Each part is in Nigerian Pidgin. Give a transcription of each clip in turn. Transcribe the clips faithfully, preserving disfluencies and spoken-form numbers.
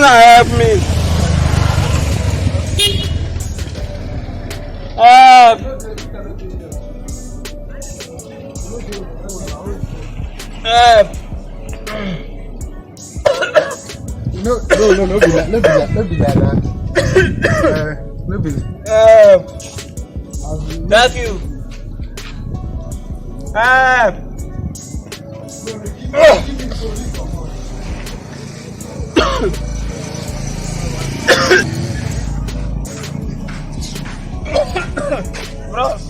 Help me. Help. Help. No, no, no, no be that, no be that, no be that, nah. Uh, no be. Help. Thank you. Help. Bros,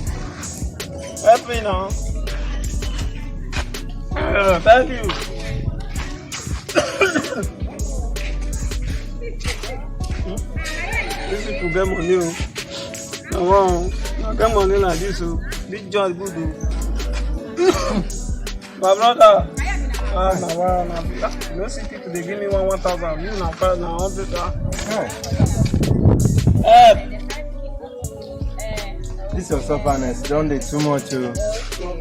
help me now. Uh, thank you. These people get money, oh. Now, wow, I get money like this, oh. This job good, oh. My brother. Ah, na wow, na. You don't see people, they give me one, one thousand. You na five, na hundred, ah. Hey. Help. This your sufferness don dey too much, oh.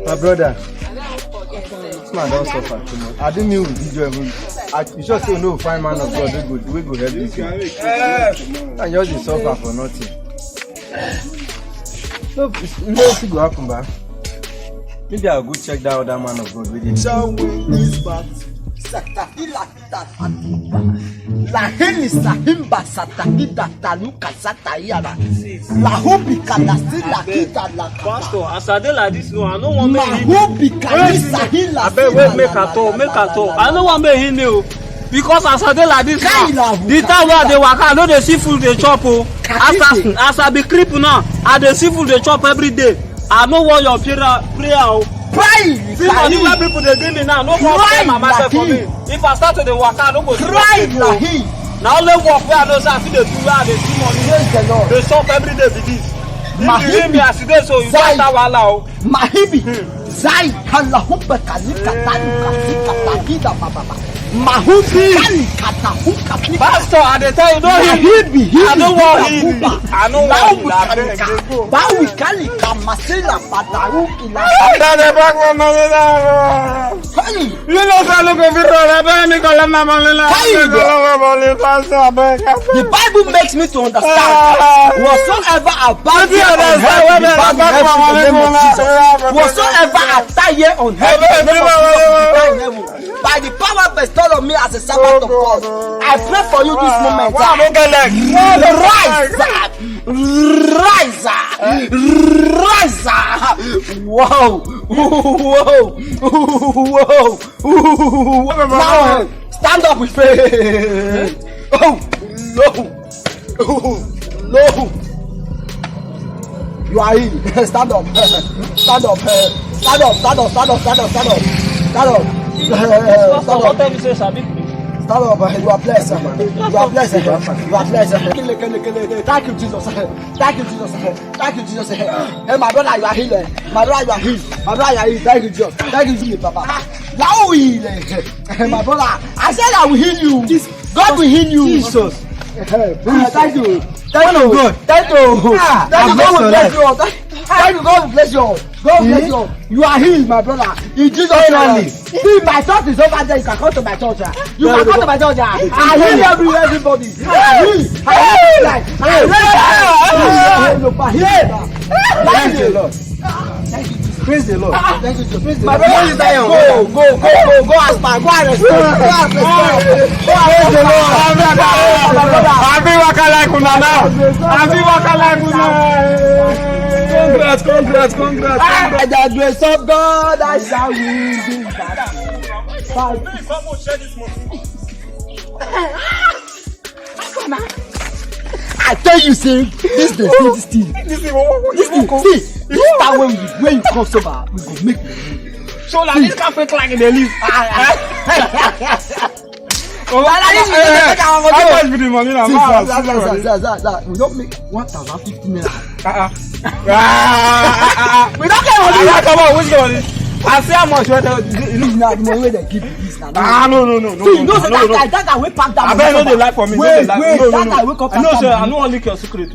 My brother, this man don suffer too much. I didn't mean we video even. I, you sure say we no find man of God wey go, wey go help this man? Help. I just dey suffer for nothing. No, no, wetin go happen, ba? Maybe I'll go check that other man of God wey dey. Shall we this back? Satahila kita. Lahini sahimba satahida taluka satayana. Lahubi kadasila kita la. Pastor, as I dey like this, no, I no wan make him. Mahubi kadisa hila. Abeg, wait, make I talk, make I talk. I no wan make him kneel. Because as I dey like this now, the time wey I dey waka, I no dey see food dey chop, oh. As I, as I be cripple now, I dey see food dey chop every day. I no want your prayer, prayer, oh. Cry. See money wey people dey give me now, no come pay my matter for me. If I start to dey waka, I no go see. Cry, Lahi. Na only work wey I know say I fit dey do, wey I dey see money. Praise the Lord. Dey chop every day be this. If you leave me as you dey so, you go enter wahala, oh. Mahibi. Zai. Kalahumba kalika tani kalika tagida bababa. Mahubi kali katahuka pika. Pastor, I dey tell you, no heal me. Mahibi hili. I no wan heal you. I no wan heal you. Abeg, dey go. Bawi kali kamasila badaruki la. Hey! You know say I no go fit run. Abeg, make I collect my money now. Hey, make I collect my money, Pastor, abeg. The Bible makes me to understand. Ah. Whatsoever I bind here on earth will be bound in heaven in the name of Jesus. Whatsoever I tie here on earth in the name of Jesus will be bound in heaven. By the power bestowed on me as a servant of God, I pray for you this moment. Why I no get leg? Rise up. Rise up. Rise up. Whoa. Whoa. Whoa. Now, stand up with faith. Oh, no. No. You are in. Stand up. Stand up. Stand up. Stand up. Stand up. Stand up. Stand up. Stand up. Stand up. Stand up. You are blessed. You are blessed. You are blessed. Kele, kele, kele, kele. Thank you, Jesus. Thank you, Jesus. Thank you, Jesus. Hey, my brother, you are healed. My brother, you are healed. My brother, you are healed. Thank you, Jesus. Thank you, Jesus, Papa. Now we heal. Hey, my brother, I said I will heal you. God will heal you. Jesus. Hey, thank you. Thank you. Thank you. Ah, thank you. God will bless you. Thank you. God will bless you. God will bless you. You are healed, my brother. In Jesus' name. Finally. See, my church is over there. You can come to my church. Ah. You can come to my church. Ah. I heal every, everybody. I heal. I heal. I heal. I heal. Praise the Lord. Thank you, Jesus. Praise the Lord. Thank you, Jesus. Praise the Lord. My brother, go, go, go, go, go as man. Go and restore. Go and restore. Go and restore. Praise the Lord. My brother. I be waka like una now. I be waka like una. Congrats, congrats, congrats, congrats. Ah, by the grace of God, I shall win this battle. Please, someone share this money. I tell you, say, this dey see this thing. This thing, what, what, what, this thing, what, see, this time when we, when you come sober, we go make money. So, like, this kind of fake like in the leaf. Ah, ah. Oh, wala, this is, eh, eh, how much be the money now? See, see, see, we don make one thousand fifty naira. Ah, ah. Ah, ah, ah, ah. We don get money. Ah, come on, which money? I see how much. This na the money wey dem give you, this na. Ah, no, no, no, no. See, you know say that guy, that guy wey pack that money. Abeg, no dey lie for me. Wait, wait, that guy wey come pack that money. I know, sir, I no wan leak your secret.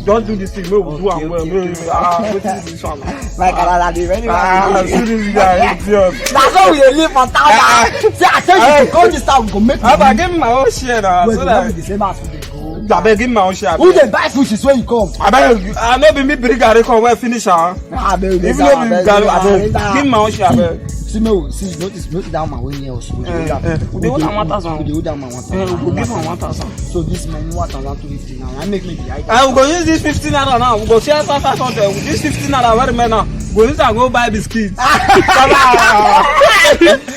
Just do this thing, make we do am well. Make we, ah, wetin be this one? My Canada dey very well. Ah, see this guy, idiot. Na so we dey live for town na. See, I tell you, go this town, we go make money. Abeg, give me my own share na. Wait, so that we the same as we dey go. Abeg, give me my own share. Who dey buy fish is when you come? Abeg, I no be me bring garri come well finish am. Abeg, even though we garri, abeg, give me my own share, abeg. See, no, see, notice, notice that man wey near us. We dey hold am. We dey hold am one thousand. We dey hold am one thousand. We go give am one thousand. So this money, one thousand two fifty. Now I make me the item. I go use this fifteen naira now. We go share five five hundred. With this fifteen naira wey remain now, we go use am go buy biscuit.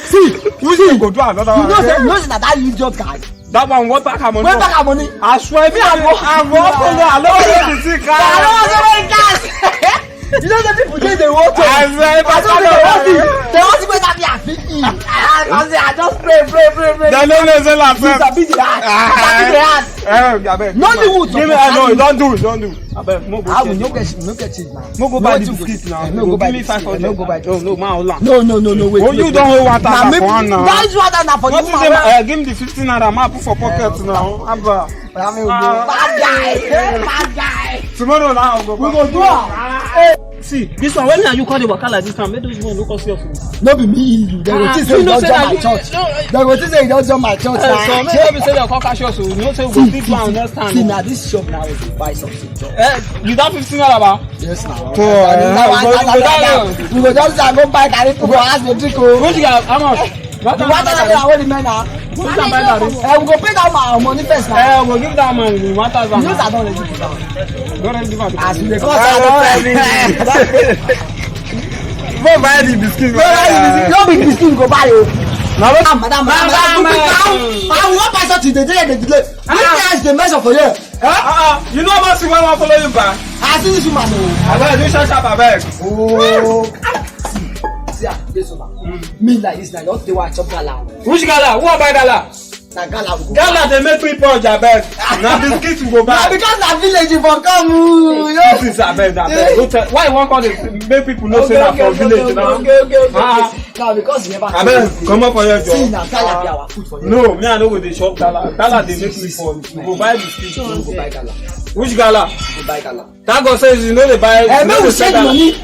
See, we see go do another one. You know say, you know say na that idiot guy. That one, what pack her money? What pack her money? I swear, me, I go, I go open the, I no go the thing. I no go the cash. You know the people dey dey work. I swear, if I don't know what thing, they want to make that me a fit eat. I, I say, I just pray, pray, pray, pray. They no know say na first. You sabi the heart. You sabi the heart. Eh, abeg. Nollywood. Give me, I know. Don't do it. Don't do it. Abeg, mo go. Ah, we no get, no get it now. Mo go buy the biscuit now. No go buy. Give me five hundred. No go buy. No, no, ma, hold on. No, no, no, no, wait. Oh, you don hold one thousand for hand now. That is one thousand for you. What is it? Uh, give me the fifteen naira. Ma put for pocket now. Abba. Bad guy. Bad guy. Tomorrow now, we go. We go do am. See, this one, when you call the waka like this time, make those people look us here. No be me, you. They go think say you don join my church. They go think say you don join my church. So make no be say they come catch us o. You know say we go fit do am next time. See, na this shop now we fit buy something chop. Eh, you don fifteen naira ba? Yes na. We go just go buy garri put for house dey drink o. Which guy? How much? The one thousand naira wey remain na. Go and buy garri. Eh, we go pay that man our money first na. Eh, we go give that man the one thousand. You know say I don already give am. Don already give am. As we dey come, I don pay. Go buy the biscuit. No be biscuit we go buy o. Na wetin? Ah, madam, madam, madam, madam. Ah, we wan buy something, dey delay, dey delay. Which guys dey measure for here? Huh? Uh-uh. You know about the one wey follow you back? I see this woman o. Abeg, do sharp sharp, abeg. Oh. See, see, ah, this woman. Me like this, na just dey wan chop gala. Which gala? Who wan buy gala? Na gala we go buy. Gala dey make me purge, abeg. Na biscuit we go buy. Na because na village you for come o. This is, abeg, abeg. Go tell, why you wan call the, make people know say na from village now? Okay, okay, okay, okay. Ah. Now because you never. Abeg, comot for here, Joe. See, na gala be our food for here. No, me, I no go dey chop gala. Gala dey make me fall. We go buy biscuit. We go buy gala. Which gala? We go buy gala. Thank God say you no dey buy. Eh, make we share the money.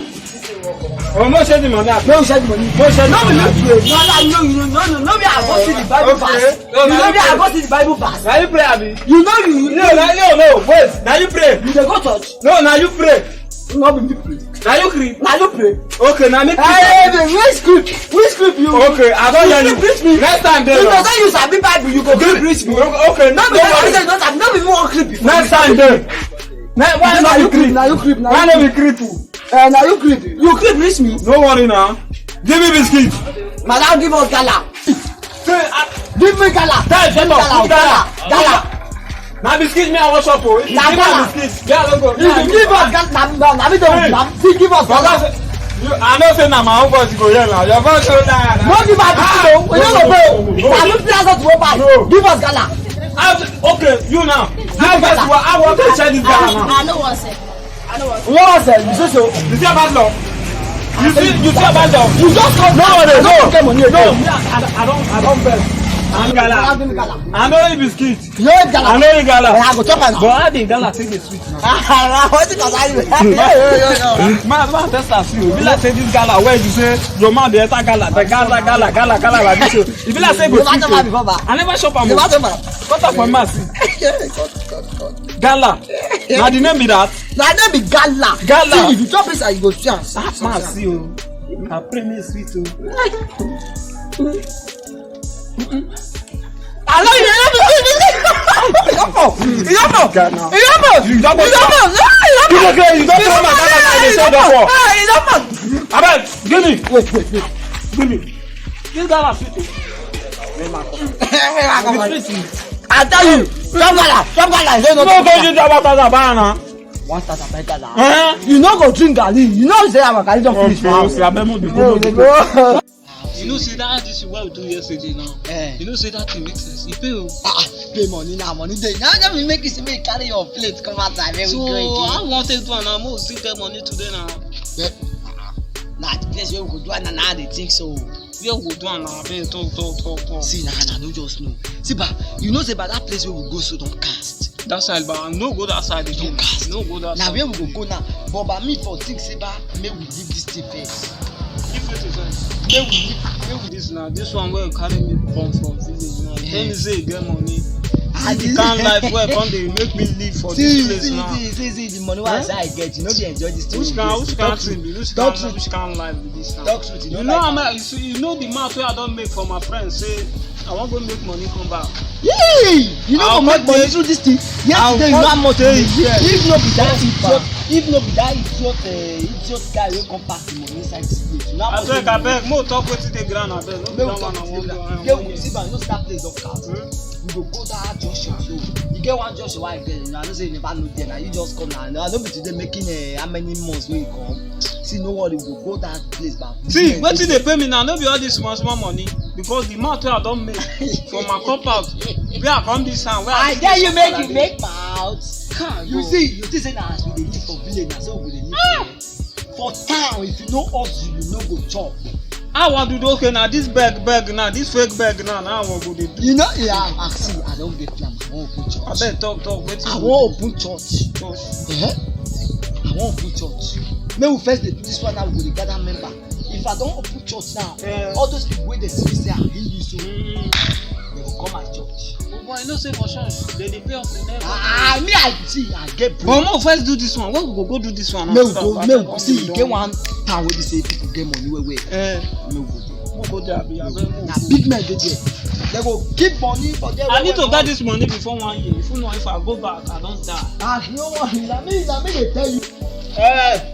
Oh, no share the money. Make we share the money. No share the money. No be make we, no, no, no, no, no, no, no, me, I go see the Bible verse. You know me, I go see the Bible verse. Na you pray, abi? You know you, you. No, na you, no, wait. Na you pray. You dey go church? No, na you pray. No be me pray. Na you pray. Na you pray. Okay, na me pray. Hey, hey, hey, which script? Which script you? Okay, I don hear you. Preach me. Next time, dey. You know say you sabi Bible, you go gree preach me. Okay, okay, no be that you don't sabi, no be me wan gree before. Next time, dey. Na, why no be creep? Na you creep. Why no be creep? Eh, na you creep. You creep reach me. No worry now. Give me biscuit. Madam, give us gala. Say, ah, give me gala. Tell them gala, gala, gala. Na biscuit me I wan chop o. Na gala. Biscuit. Yeah, no go. If you give us gala, na, na, na me don, na, see, give us gala. You, I know say na my own voice you go hear now. Your voice so loud. No give us biscuit o. We no go pay o. Na me pay us to go buy. Give us gala. Ah, okay, you now. Now, guess what? I want to share this gala now. I no wan sell. I no wan sell. You wan sell? You see so? You see about law? You see, you see about law? You just come. No, no, no. I don't get money again. No, me, I, I, I don't, I don't bet. I'm gala. I give me gala. I know the biscuit. You know gala. I know the gala. I go chop am. But how the gala take dey sweet now? Ah, what you call that? Man, man, test us you. Be like say this gala where you say your man dey enter gala, the gala, gala, gala, gala like this. So, e be like say go sweet o. I never chop am. Cut am for mouth. Gala. Na the name be that? Na name be gala. Gala. See, if you chop inside, you go see am. Ah, man, see o. I pray me sweet o. I love you. I love you. Iyomo. Iyomo. Gala. Iyomo. You don go. Iyomo. No, Iyomo. You don go. You don go. Iyomo. Ah, Iyomo. Abeg, give me. Wait, wait, wait. Give me. This gala sweet o. I tell you, some gala, some gala, say no. No, go give that one thousand buy am na. One thousand buy gala. Eh? You no go drink garri. You know say our garri don finish now. Okay, okay, abeg, mo dey go, mo dey go. You know say that this wey we do yesterday now. Eh. You know say that thing make sense. E pay o. Ah, ah, pay money na money dey. Now let me make you see me carry your plate come outside. So, how we wan take do am now? Mo still get money today now. But, ah, na the place where we go do am na, na I dey think so. Where we go do am now? Abeg, talk, talk, talk, talk. See na, na no just know. See ba, you know say ba that place where we go so don cast. That side, but I no go that side again. No go that side. Now where we go go now? But by me for think say ba, make we leave this thing first. Leave wetin first? Make we leave. Make we This na this one wey carry me come from village now. You tell me say you get money. I See the kind life wey come dey make me live for this place now. See, see, see, see the money wey I get. You know they enjoy this thing. Which kind, which kind thing be which kind, which kind life be this now? Talk truth. You know how much? You know the amount wey I don make for my friends say I wan go make money come back. Yay! You know how much money through this thing? Yesterday, you know how much money? If no be that idiot, if no be that idiot, uh, idiot guy wey come pack the money inside this place, you know how much money? Abeg, abeg, mo talk wetin dey ground, abeg. No be that one I wan do. Get we see, but you know that place don count. We go go that junction so. You get one junction wey I get, you know, I know say you never know there. Now you just come now. I know be today making uh, how many months wey you come. See, no worry, we go go that place back. See, wetin dey pay me now, no be all this small small money, because the amount wey I don make for my compound, where I come this time, where I I tell you, make you make mouth. You see, you think say na as we dey live for village, na so we dey live for town. If you no hustle, you no go chop. How I do? Okay, now this beg, beg now, this fake beg now, now I go dey do. You know, yeah, I see. I don get plan. I wan open church. Abeg, talk, talk. Wetin I wan open church. Church. Eh? I wan open church. Make we first dey do this one now. We go dey gather member. If I don open church now, eh, all those people wey dey see me say I heal you so, mm, they go come my church. Oh boy, you know say for church, they dey pay us in heaven. Ah, me I see, I get brain. But make we first do this one. When we go go do this one? Make we go, make we see. E get one town wey be say people get money well well. Eh. Make we go there. Make we go there, abi, abeg, make we go. Na big men dey there. They go keep money for there. I need to get this money before one year. If you know, if I go back, I don die. Ah, no worry. Na me, na me dey tell you. Eh.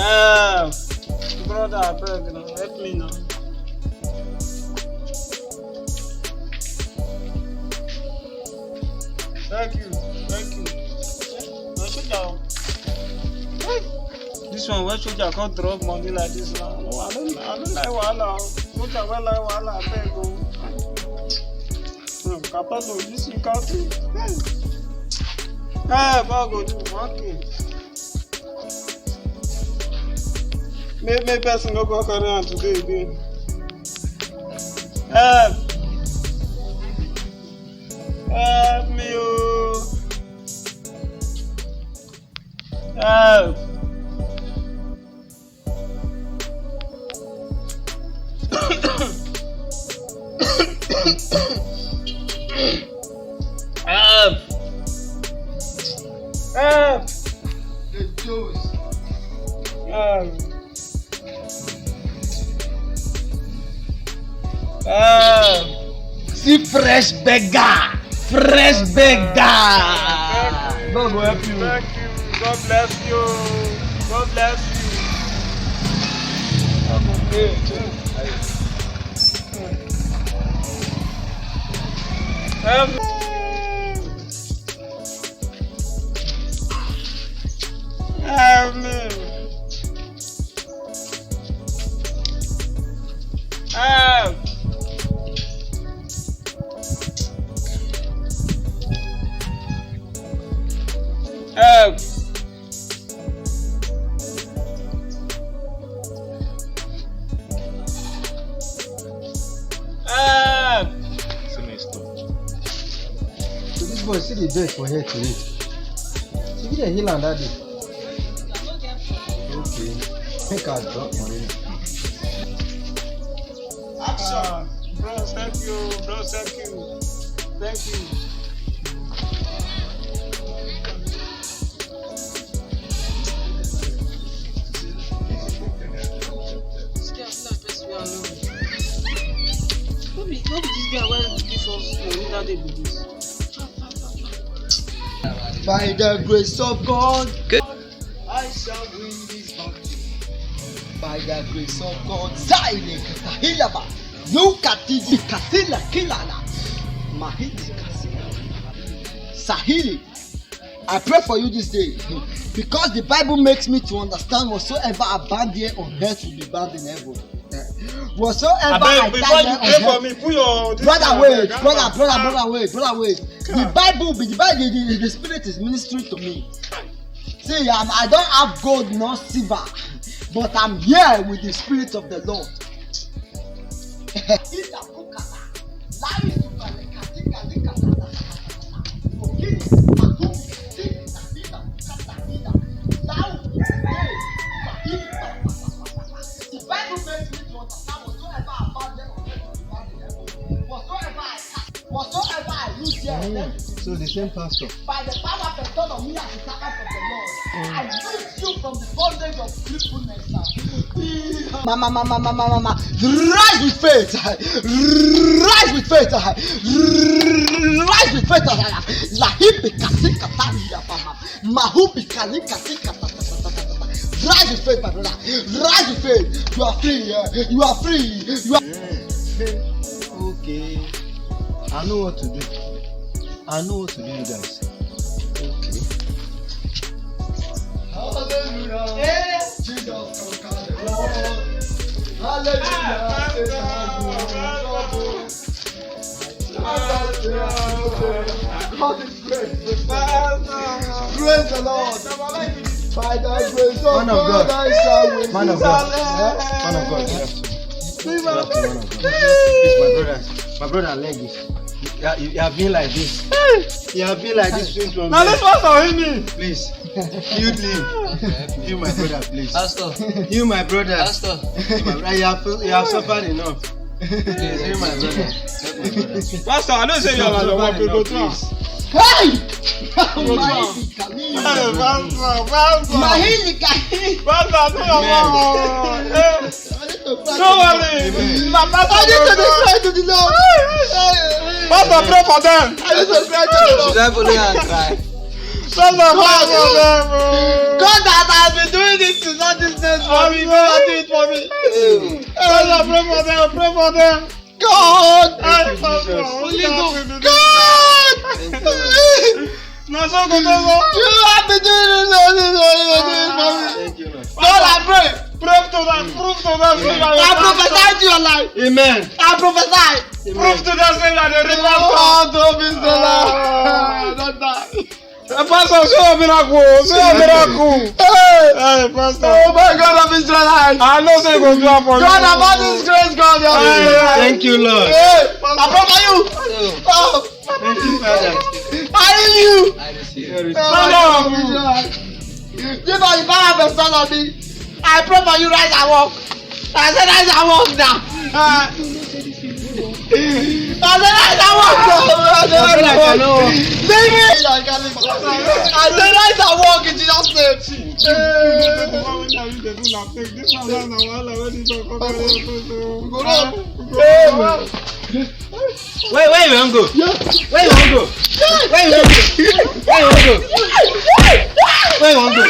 Ah, brother, abeg now, help me now. Thank you, thank you. Na soldier o. Hey, this one wey soldier come drop money like this now. No, I don't, I don't like wahala o. Soldier wey like wahala, abeg o. Hmm, Capello, this you country. Hey, hey, God go do one thing. Make, make person no go carry am today again. Help! Help me o! Help! Help! Help! The Jews. Help! Help! See fresh beggar! Fresh beggar! God will help you. Thank you. God bless you. God bless you. Help me. Help me. Help. Help. Help. So this boy still dey beg for help today. She be the healer that day. Okay. Make I drop money. Action. Ah, bros, thank you. Bros, thank you. Thank you. This girl feel like person wey I know. No be, no be this girl wey give us money that day be this. By the grace of God, I shall win this battle. By the grace of God, Zaire Katahilaba, Nukatili Katila Kilala, Mahili Kasila, Sahili. I pray for you this day because the Bible makes me to understand whatsoever I bind here on earth will be bound in heaven. Whatsoever I tie here on earth. Brother, wait, brother, brother, brother, wait, brother, wait. The Bible, the Bible, the, the, the Spirit is ministering to me. See, I'm, I don't have gold nor silver, but I'm here with the Spirit of the Lord. Larry Super League. Mm. So the same pastor. By the power bestowed on me as the servant of the Lord, I loose you from the bondage of crippleness now. Mama, mama, mama, mama, rise with faith, rise with faith, rise with faith. Lahibi kasika talia mama, mahubi kalika sika ta ta ta ta ta ta. Rise with faith, my brother. Rise with faith. You are free. Yeah? You are free. You are. Okay. I know what to do. I know what to do, you guys. Okay. Hallelujah. Jesus conquered the world. Hallelujah. Satan has been troubled. Hallelujah. God is great. Praise the Lord. By thy grace, oh, man of God. Man of God. Yeah? Man of God. You have to, you have to, man of God. Please, my brother. My brother, leg is. You, you, you have been like this. You have been like this since from. Now this one for me. Please, you leave. You, my brother, please. Pastor. You, my brother. Pastor. You, my brother. You have, you have suffered enough. Please, you, my brother. Help my brother. Pastor, I don't say you are my one. Go to. Hey! Hey, Pastor, Pastor. Mahili kahi. Pastor, no, no, no. No worry. Amen. My pastor, I need to dey cry to the Lord. Pastor, pray for them. I need to cry to the Lord. Should I follow you and cry? Pastor, pray for them, bro. God that has been doing this to not this place for me, God, do it for me. Pastor, pray for them, pray for them. God! Thank you, Jesus. Holy Ghost. God! Thank you, Lord. Na so go dey go. You have been doing this, this, this, this, this for me. Thank you, Lord. God, I pray. Prove to them, prove to them, say that. I prophesy to your life. Amen. I prophesy. Amen. Prove to them, say that the river. Oh, don't be so loud. Don't die. Eh, Pastor, show your miracle. Show your miracle. Hey! Hey, Pastor. Oh my God of Israel. I know say you go do am for me. God, about this grace, God, you have been. Hey, thank you, Lord. Hey, I promise you. Oh. Thank you, Father. I need you. I receive. Father of Israel. Give us the power of the Son of me. I pray for you, rise and walk. I said, rise and walk now. Ah. I said, rise and walk now. I said, rise and walk. Leave me. I said, rise and walk in Jesus' name. Go on. Where, where you wan go? Where you wan go? Where you wan go? Where you wan go? Where you wan go?